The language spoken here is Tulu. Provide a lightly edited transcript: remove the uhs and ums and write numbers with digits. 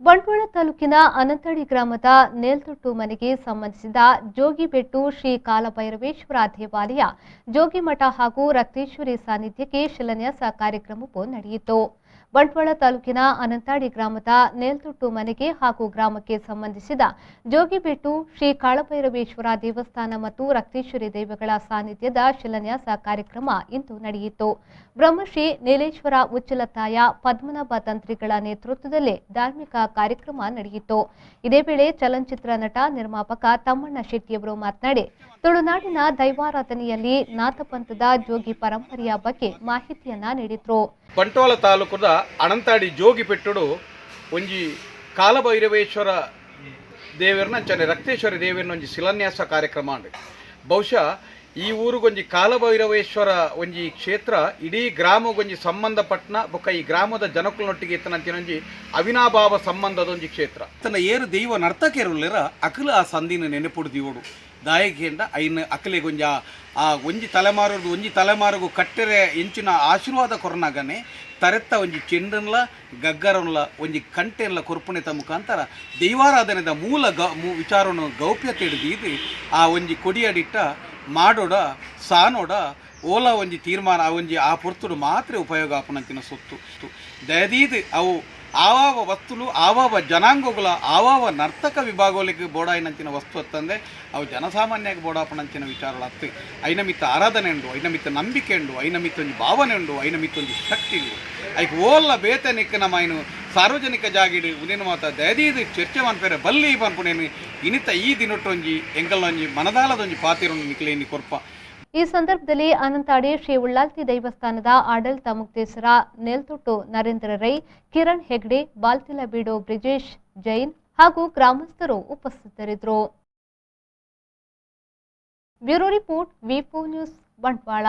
ಬಂಟ್ವಾಳ ತಾಲೂಕಿನ ಅನಂತಾಡಿ ಗ್ರಾಮದ ನೇಲ್ತೊಟ್ಟು ಮನೆಗೆ ಸಂಬಂಧಿಸಿದ ಜೋಗಿಬೆಟ್ಟು ಶ್ರೀ ಕಾಲಭೈರವೇಶ್ವರ ದೇವಾಲಯ, ಜೋಗಿಮಠ ಹಾಗೂ ರಕ್ತೇಶ್ವರಿ ಸಾನ್ನಿಧ್ಯಕ್ಕೆ ಶಿಲಾನ್ಯಾಸ ಕಾರ್ಯಕ್ರಮವು ನಡೆಯಿತು. ಬಂಟ್ವಾಳ ತಾಲೂಕಿನ ಅನಂತಾಡಿ ಗ್ರಾಮದ ನೇಲ್ತೊಟ್ಟು ಮನೆಗೆ ಹಾಗೂ ಗ್ರಾಮಕ್ಕೆ ಸಂಬಂಧಿಸಿದ ಜೋಗಿಬೆಟ್ಟು ಶ್ರೀ ಕಾಳಭೈರವೇಶ್ವರ ದೇವಸ್ಥಾನ ಮತ್ತು ರಕ್ತೇಶ್ವರಿ ದೈವಗಳ ಸಾನ್ನಿಧ್ಯದ ಶಿಲಾನ್ಯಾಸ ಕಾರ್ಯಕ್ರಮ ಇಂದು ನಡೆಯಿತು. ಬ್ರಹ್ಮಶ್ರೀ ನೀಲೇಶ್ವರ ಉಚ್ಚಲತಾಯ ಪದ್ಮನಾಭ ತಂತ್ರಿಗಳ ನೇತೃತ್ವದಲ್ಲಿ ಧಾರ್ಮಿಕ ಕಾರ್ಯಕ್ರಮ ನಡೆಯಿತು. ಇದೇ ವೇಳೆ ಚಲನಚಿತ್ರ ನಟ ನಿರ್ಮಾಪಕ ತಮ್ಮಣ್ಣ ಶೆಟ್ಟಿಯವರು ಮಾತನಾಡಿ, ತುಳುನಾಡಿನ ದೈವಾರಾಧನೆಯಲ್ಲಿ ನಾಥಪಂಥದ ಜೋಗಿ ಪರಂಪರೆಯ ಬಗ್ಗೆ ಮಾಹಿತಿಯನ್ನ ನೀಡಿದರು. ಬಂಟ್ವಾಳ ತಾಲೂಕುದ ಅನಂತಾಡಿ ಜೋಗಿಪೆಟ್ಟುಡು ಒಂಜಿ ಕಾಲಭೈರವೇಶ್ವರ ದೇವರನ್ನ ಅಂಚನೆ ರಕ್ತೇಶ್ವರಿ ದೇವರನ್ನ ಒಂಜಿ ಶಿಲಾನ್ಯಾಸ ಕಾರ್ಯಕ್ರಮ ಅಂಡ್. ಬಹುಶಃ ಈ ಊರುಗೊಂಜಿ ಕಾಲಭೈರವೇಶ್ವರ ಒಂಜಿ ಕ್ಷೇತ್ರ ಇಡೀ ಗ್ರಾಮಗೊಂಜಿ ಸಂಬಂಧಪಟ್ಟನ ಬೊಕ್ಕ ಈ ಗ್ರಾಮದ ಜನಕುಲನೊಟ್ಟಿಗೆ ಇತ್ತನಂತಿನೊಂಜಿ ಅವಿನಾಭಾವ ಸಂಬಂಧದ ಒಂಜಿ ಕ್ಷೇತ್ರ. ತನ್ನ ಏರು ದೈವ ನರ್ತಕೇರುಲ್ಲೆರ ಅಕಲು ಆ ಸಂದಿನ ನೆನಪುಡು ದಿವೋಡು ದಾಯಕೇಂಡ ಐನ್ ಅಕಲೆಗೊಂಜ ಆ ಒಂಜಿ ತಲೆಮಾರು ಒಂಜಿ ತಲೆಮಾರುಗು ಕಟ್ಟೆರೆ ಎಂಚಿನ ಆಶೀರ್ವಾದ ಕೊರನಾಗನೆ ತರೆತ್ತ ಒಂಜಿ ಚೆಂಡನ್ಲ ಗಗ್ಗರನ್ಲ ಒಂಜಿ ಕಂಟೆನ್ಲ ಕೊರ್ಪುಣೆತ ಮುಖಾಂತರ ದೈವಾರಾಧನೆದ ಮೂಲ ವಿಚಾರವನ್ನು ಗೌಪ್ಯತೆ ಹಿಡಿದು ಆ ಒಂಜಿ ಕೊಡಿಯಡಿಟ್ಟ ಮಾಡೋಡ ಸಾನೋಡ ಓಲ ಒಂಜಿ ತೀರ್ಮಾನ ಆ ಒಂಜಿ ಆ ಪೊರ್ತುಡು ಮಾತ್ರ ಉಪಯೋಗ ಆಪುನಂಚಿನ ಸೊತ್ತು ದಯದೀದು ಅವು ಆವಾವ ವಸ್ತುಲು ಆವಾವ ಜನಾಂಗಗಳ ಆವಾವ ನರ್ತಕ ವಿಭಾಗಗಳಿಗೆ ಬೋಡಾಯಿನಂಚಿನ ವಸ್ತು ಅತ್ತಂದೆ ಅವು ಜನಸಾಮಾನ್ಯಕ್ಕೆ ಬೋಡಾಪನಂಚಿನ ವಿಚಾರಗಳತ್ತು. ಐನ ಮಿತ್ತ ಆರಾಧನೆ ಉಂಡು, ಐನ ಮಿತ್ತ ನಂಬಿಕೆ ಉಂಡು, ಐನ ಮಿತ್ತ ಒಂಜಿ ಭಾವನೆ ಉಂಡು, ಐನ ಮಿತ್ತ ಒಂಜಿ ಶಕ್ತಿ ಉಂಡು. ಐಕ್ ಓಲ್ಲ ಬೇತನಿಕ್ ನಮ್ಮ ಐನು ಸಾರ್ವಜನಿಕ ಜಾಗಿಡು ಉನೇನು ಮಾತ ದಯದೀದು ಚರ್ಚೆ ಮನ್ಪೆರೆ ಬಲ್ಲಿ ಪನ್ಪುನೇನು ಇನಿತ ಈ ದಿನೊಟ್ಟೊಂಜಿ ಎಂಕಲ್ನೊಂಜಿ ಮನದಾಲದೊಂಜಿ ಪಾತಿರೊಂದು ನಿಕ್ಲೇನಿ ಕೊರ್ಪ. ಈ ಸಂದರ್ಭದಲ್ಲಿ ಅನಂತಾಡಿ ಶ್ರೀ ಉಳ್ಳಾಲ್ತಿ ದೇವಸ್ಥಾನದ ಆಡಳಿತ ಮುಕ್ತೇಶ್ವರ ನೆಲ್ತೊಟ್ಟು ನರೇಂದ್ರ ರೈ, ಕಿರಣ್ ಹೆಗ್ಡೆ, ಬಾಲ್ತಿಲಬೀಡು ಬ್ರಿಜೇಶ್ ಜೈನ್ ಹಾಗೂ ಗ್ರಾಮಸ್ಥರು ಉಪಸ್ಥಿತರಿದ್ದರು. Bureau report, V4 news, Bantwal.